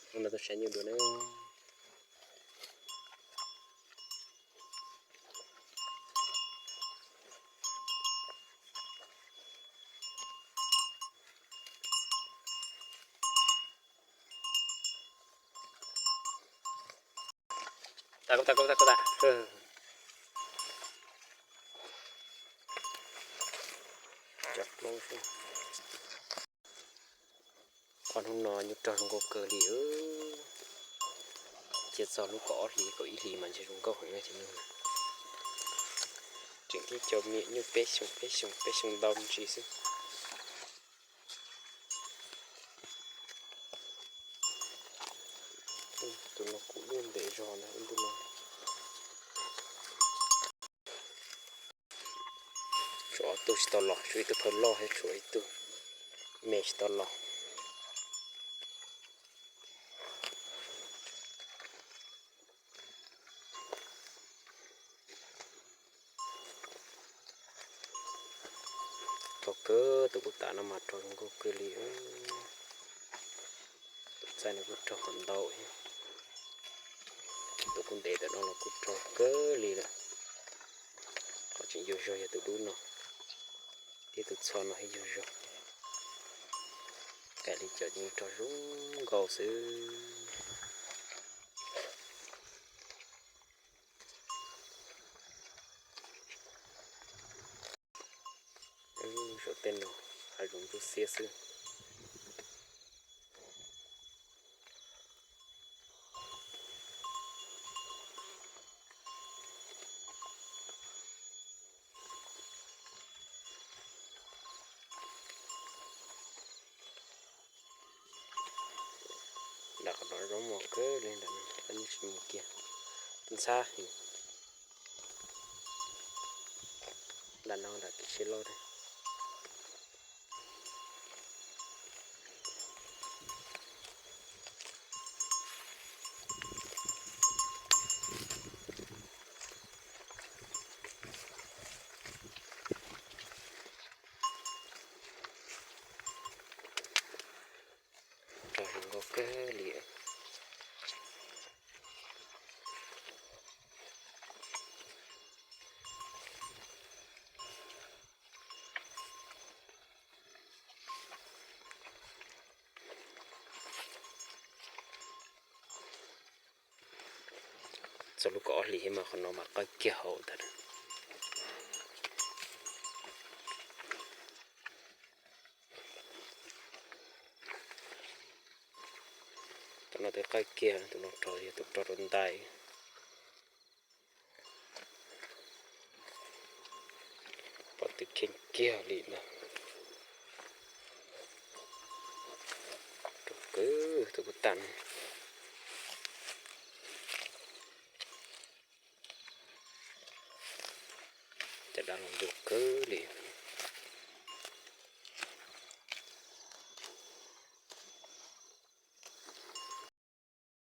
Hnub no tuaj saib nyuj dua na. Qhov hnub no nyuj raug zoo nkauj kawg li. Cia txog lub kaum ob hlis kaum ib hlis mas ntshe zoo nkauj heev na cov nyuj. Tseem tib co me nyuj peb xyoos peb xyoos peb xyoos ntau ntsis xwb. Tus no kuj lub ntev zog ntag, ib ntu no. Tshuav ob tug tsis tau los, tshuav ib tug phawj loj thiab tshuav ib tug me tsis tau los. Raug kawg, tus kuj tas no mas raug zoo nkauj kawg li. Tus txaij no kuj raug qhov ntau thiab. Tus kuj ntev tam no los kuj raug kawg li lawm. Qhov tseem yuag zog yog tus dub no thiab tus txho no thiab yuag zog. Kav li cov nyuj raug zoo nkauj xwb. Saum tej no hav zoov ntsuab xiab xwb. Nram qhov no zoo mos kawg li, nram no peb tsis mus kiag, ntxhab heev. Nram no nram kev tsheb loj thiab. Raug zoo nkauj kawg li. Txog lub kaum ob hlis mas qhov no mas qaij kiag hauv ntag. Tus no twb qaij kiag, tus no raug yog tus raug rau ntais. Pom twb kheej kiag li ntag. Raug kawg tus kuj tas.